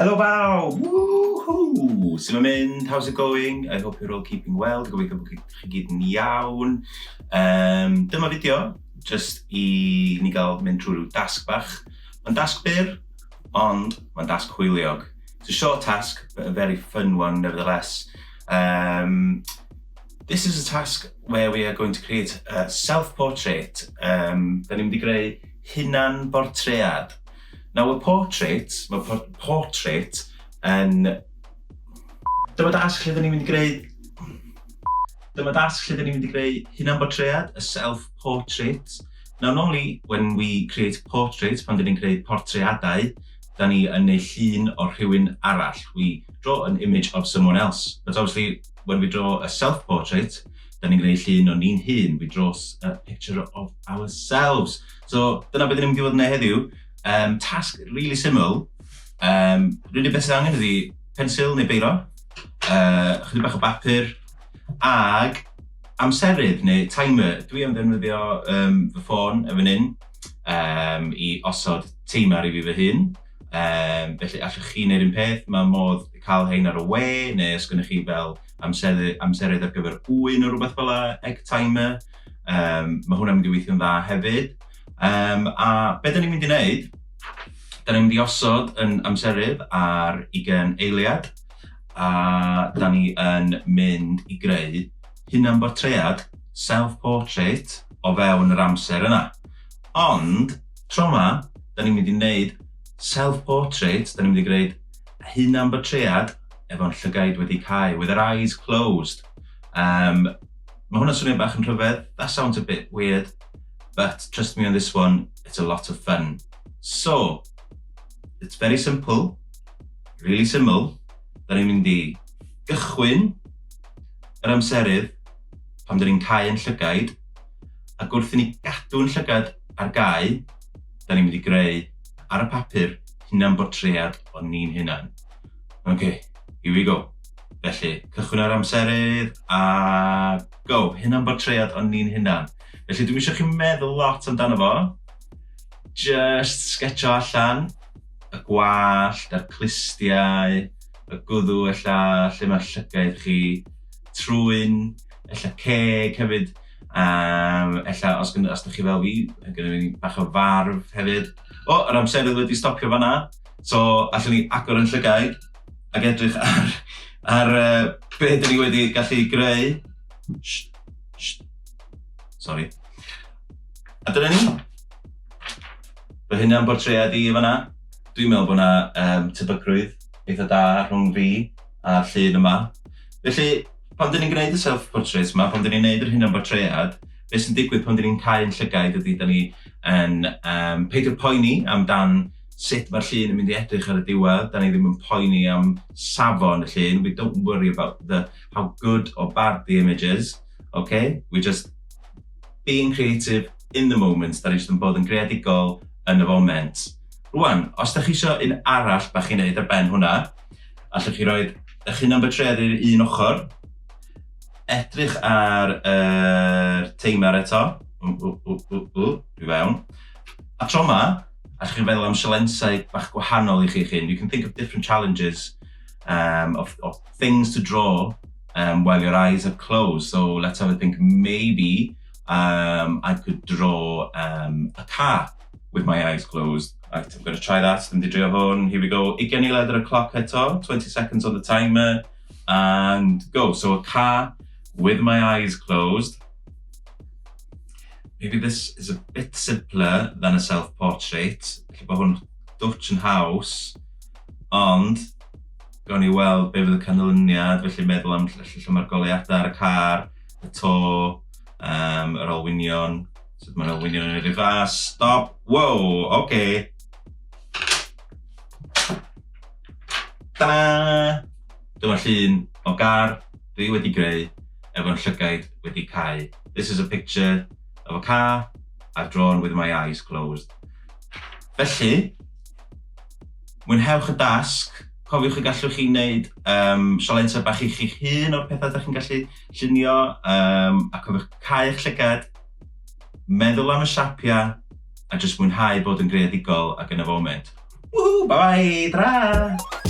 Helo bawb! Woohoo! Sut mae'n mynd? How's it going? I hope you're all keeping well. Dwi'n gobeithio bod chi gyd yn iawn. Um, dyma fideo, just i ni gael mynd trwy rhyw dasg bach. Mae'n dasg byr, ond mae'n dasg hwyliog. It's a short task, but a very fun one nevertheless. Um, this is a task where we are going to create a self-portrait. Um, da ni'n mynd i greu hunan-bortread. Now a portrait, mae por portrait yn... Dyma dasg lle dyn ni'n mynd i greu... Dyma dasg lle dyn ni'n mynd i greu hunanbortread, a self-portrait. Now normally when we create portraits, pan dyn ni'n creu portreadau, da ni yn neud llun o rhywun arall. We draw an image of someone else. But obviously when we draw a self-portrait, da ni'n gwneud llun o ni'n hun. We draw a picture of ourselves. So dyna beth ni'n mynd i fod yn neud heddiw. Um, tasg really syml. Um, rydyn beth sydd angen ydy pensil neu beiro, uh, chydig bach o bapur, ag amserydd neu timer. Dwi am ddefnyddio um, fy ffôn yn fan hyn um, i osod timer i fi fy hun. Um, felly allwch chi wneud un peth, mae modd cael hein ar y we, neu os gennych chi fel amserydd, amserydd ar gyfer ŵyn neu rhywbeth fel la, egg timer. Um, mae hwnna'n mynd i weithio'n dda hefyd. Um, a be da ni'n mynd i wneud, da ni'n mynd i osod yn amserydd ar 20 eiliad, a da ni yn mynd i greu hunanbortread, self-portrait, o fewn yr amser yna. Ond, tro yma, da ni'n mynd i wneud self-portrait, da ni'n mynd i greu hunanbortread efo'n llygaid wedi cau, with our eyes closed. Um, Mae hwnna'n swnio bach yn rhyfedd. That sounds a bit weird. But trust me on this one, it's a lot of fun. So, it's very simple. Really syml. Da ni'n mynd i gychwyn yr amserydd pan da ni'n cau yn llygaid, ac wrth i ni gadw'n llygad ar gau, da ni'n mynd i greu ar y papur hunan-bortread o ni'n hunan. Ok, here we go. Felly, cychwyn ar amserydd a go! Hunan-bortread o ni'n hunan. Felly, dwi'm eisiau chi meddwl lot amdano fo. Just sgetio allan y gwallt a'r clustiau, y gwddw ella, lle mae'r llygaid chi, trwyn, ella ceg hefyd. Um, ella os, os ydych chi fel fi, gynnu fi bach o farf hefyd. O, yr amserydd wedi stopio fanna. So, allwn ni agor yn llygaid ac edrych ar, ar uh, be dyn ni wedi gallu greu. Shh, shh. Sorry. A dyna ni. Fy hunan bortread i fanna. Dwi'n meddwl bod yna um, tebygrwydd eitha da rhwng fi a'r llun yma. Felly, pan dyn ni'n gwneud y self-portrait yma, pan dyn ni'n gwneud yr hunan bortread, beth sy'n digwydd pan dyn ni'n cau'n llygaid ydy dyn ni yn um, peidio poeni amdan sut mae'r llun yn mynd i edrych ar y diwedd. Da ni ddim yn poeni am safon y llun. We don't worry about the how good or bad the image is. Okay? We just being creative in the moment. Da ni jyst yn bod yn greadigol yn y foment. Rwan, os da chi eisiau un arall bach i wneud ar ben hwnna, allwch chi roi eich hunan-bortread i'r un ochr, edrych ar yr timer eto, ww, ww, ww, ww, dwi fewn, a tro 'ma, allwch chi feddwl am sialensau bach gwahanol i chi'ch hun. You can think of different challenges um, of, of things to draw um, while your eyes are closed. So let's have a think, maybe um, I could draw um, a car with my eyes closed. Right, I'm going to try that. Ddim di drio hwn. Here we go. 20 eiliad ar y cloc eto. 20 seconds on the timer. And go. So a car with my eyes closed. Maybe this is a bit simpler than a self-portrait. Felly bod hwn dwtch yn haws. Ond, gawn ni weld be fydd y canlyniad. Felly meddwl am lle, lle mae'r goleuadau ar y car, y to, um, yr olwynion. Sut mae'r olwynion yn edrych. A stop! Wow, oce. Okay. Ta-da! Dyma llun o gar dwi wedi greu efo'n llygaid wedi cau. This is a picture of a car I've drawn with my eyes closed. Felly, mwynhewch y dasg. Cofiwch y gallwch chi wneud um, sialensau bach i chi'ch hun o'r pethau ydych chi'n gallu llunio, um, a cofiwch cau eich llygad, meddwl am y siapiau, a jyst mwynhau bod yn greadigol ac yn y foment. Woohoo! Bye bye! Tara!